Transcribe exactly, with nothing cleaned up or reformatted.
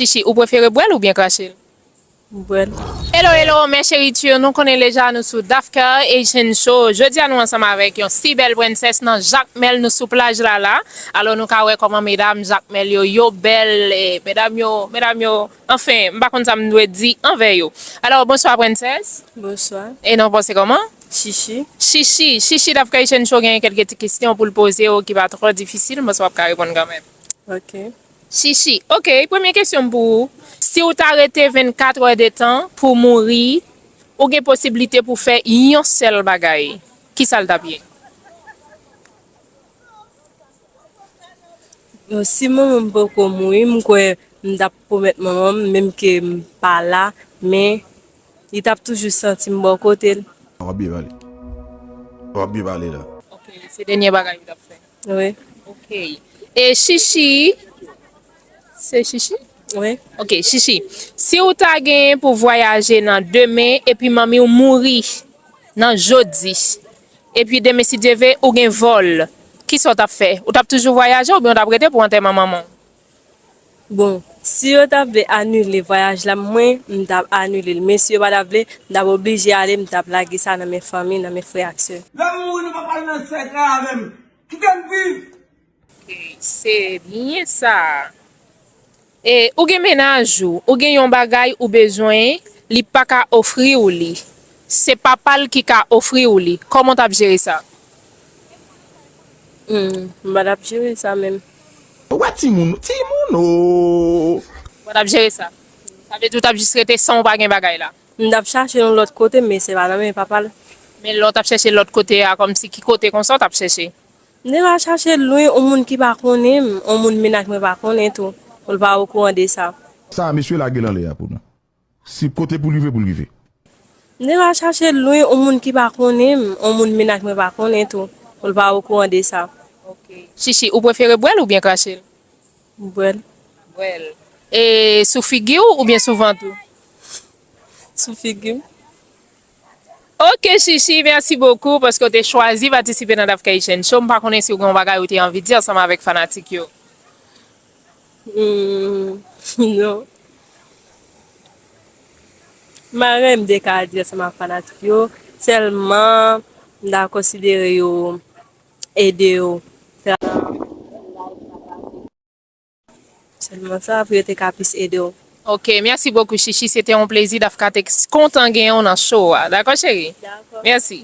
Chichi, ou prefere bwè l oubyen krache l? Bwè l. Hello, hello, mes chéris, nou konnen deja nou sou Dafka Haitian Show. Jodi a nou ansanm avèk yon si bèl prensès nan Jakmèl, nou sou plaj la la. Alò nou ka wè kòman medam Jakmèl yo, yo bèl, e, medam yo, medam yo, anfen, m pa konn sa m dwe di anvè yo. Alò, bonswa prensès. Bonswa. E non, w se kòman? Chichi. Chichi, Chichi Dafka Haitian Show genyen kèlke ti kesyon pou l poze w ki pa twò difisil, m panse w ap ka reponn kanmenm. Ok. Chichi, ok, premye kesyon m pou ou. Si w ta rete vennkat è de tan pou mouri, ou gen posiblite pou fè yon sèl bagay. Kisa l t ap ye? Bon, si manman m poko mouri, m kwè m t ap pwomèt manman m, menm ke m pa la, men li t ap toujou santi m bò kote l. W ap byen pale. W ap byen pale la. Ok, se dènye bagay ou t ap fè. Wi. Ok. E Chichi, se Chichi? Wi. Ok, Chichi. Si w ta genyen pou vwayaje nan demen epi manmi w mouri nan jodi, epi demen si Dye vle ou gen vòl, kisa w t ap fè? Ou t ap toujou vwayaje oubyen w t ap rete pou antèman manman w? Bon, si yo ta vle anile vwayaj la, mwen, m t ap anile l. Men si yo pa ta vle, m t ap oblije ale, m t ap lage sa nan men fanmi, nan men frè ak sè. Lè m mouri, nou p ap al nan sèkèy avè m. Kite m viv! Ok, se byen sa. E ou gen mennaj ou, ou gen yon bagay ou bezwen, li pa ka ofri w li. Se papa l ki ka ofri w li. Kòman w t ap jere sa? Hmm, m pa t ap jere sa menm. Ou wè timoun, timoun o. Ou pa t ap jere sa. Sa vle di ou t ap jis rete san w pa gen bagay la. M t ap chache yon lòt kote, men se pa nan men papa l. Men lè w t ap chèche lòt kote a, kòmsi ki kote konsa w t ap chèche? M te ka chache l lwen, yon moun ki pa konnen m, yon moun mennaj mwen pa konnen tou, pou l pa okouran de sa. Sa, mesye, lage l anlè a pou nou. Si kote pou l rive, pou l rive. M te ka chache l lwen, yon moun ki pa konnen m, yon moun mennaj mwen pa konnen tou, pou l pa okouran de sa. Ok. Chichi, ou prefere bwè l oubyen krache l? Bwè l. Bwè l. E sou figi w oubyen sou vant ou? Sou figi m. Ok, Chichi, mèsi bokou paske w te chwazi patisipe nan Dafka Haitian Show. M pa konnen si w gen yon bagay ou te anvi di ansanm avèk fanatik yo. Hmm, non. M pa gen anyen m te ka di ansanm ak fanatik yo. Sèlman, m ta konsidere yo ede yo. Sèlman sa, pou yo te ka plis ede w. Ok, mèsi bokou, Chichi. Se te yon plezi, Dafka te kontan genyen w nan show a. Dakò, cheri? Dakò. Mèsi.